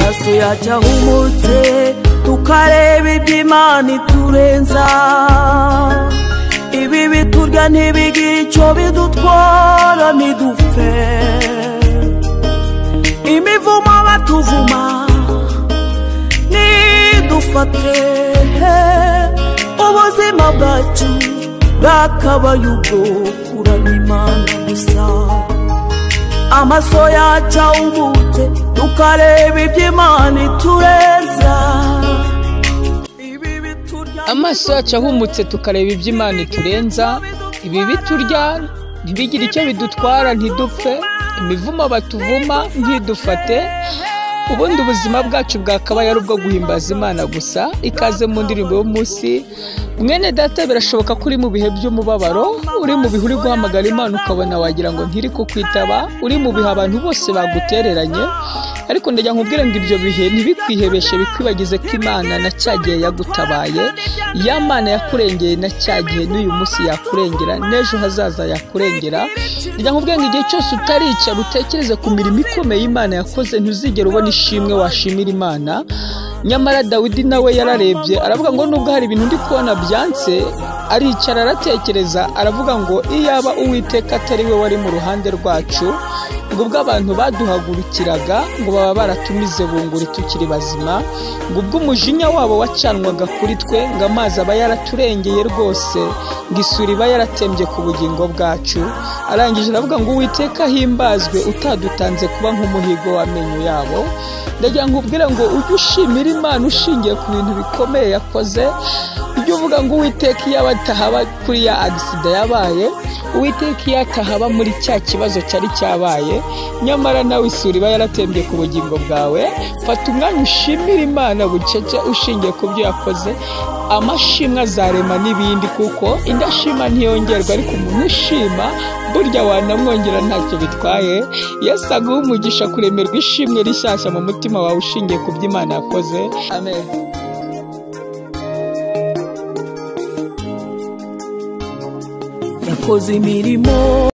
Amaso yacu ahumutse tukareba iby'Imana iturenza. Ibi biturya ntibigira icyo bidutwara ntidupfe. Imivumo batuvuma nidufate. Ubuzima bwacu bwakabaye ubwo kuramya Imana gusa. Amaso yacu ahumutse tukareba iby'Imana iturenza. Amaso yacu ahumutse tukareba iby'Imana iturenza. Ibi biturya ntibigire icyo bidutwara ntidupfe. Imivumo batuvuma ntidufate. Ubundi ubuzima bwacu bwakabaye ari ubwo guhimbaza Imana gusa. Ikaze mu ndirimbo y'umunsi. Mwene data, birashoboka ko uri mu bihe by'umubabaro, uri mu bihe uri guhamagara Imana ukabona wagira ngo ntiri kukwitaba, uri mu bihe abantu bose bagutereranye, ariko ndagira nkubwire ngo ibyo bihe ntibikwihebeshe, bikwibagize ko Imana na cya gihe yagutabaye, ya Mana yakurengeye na cya gihe n'uyu munsi yakurengera, n'ejo hazaza yakurengera. Ndagira nkubwire ngo igihe cyose utaricara utekereze ku mirimo ikomeye Imana yakoze, ntuzigera ubona ishimwe washimira Imana. Nyamara Dawidi nawe yararebye aravuga ngo nubwo hari ibintu ndi kubona byanse, aricara aratekereza aravuga ngo iyaba Uwiteka atari we wari mu ruhande rwacu, ngo ubwo abantu baduhagurukiraga ngo baba baratumize bunguri tukiri bazima, ngo ubwo umujinya wabo wacanwaga kuri twe, ngo amazi aba yaraturengeye rwose, ngo isuri iba yaratembye ku bugingo bwacu. Arangije aravuga ngo Uwiteka ahimbazwe utadutanze kuba nk'umuhigo w'amenyo yabo. Ndagira ngo ubwire ngo ujye ushimira Imana ushingiye ku bintu bikomeye yakoze. Ujye uvuga ngo Uwiteka iyo atahaba kuri ya agisida yabaye, Uwiteka iyo atahaba muri cya kibazo cyari cyabaye, nyamara nawe isuri iba yaratembye ku bugingo bwawe. Fata umwanya ushimira Imana bucece ushingiye ku byo yakoze. Amashimwe azarema n'ibindi, kuko indashima ntiyongerwa, ariko umuntu ushima burya wanamwongera ntacyo bitwaye. Yesu aguhe umugisha kuremerwa ishimwe rishyashya mu mutima wawe ushingiye ku byo Imana yakoze. Amen. Yakoze imirimo.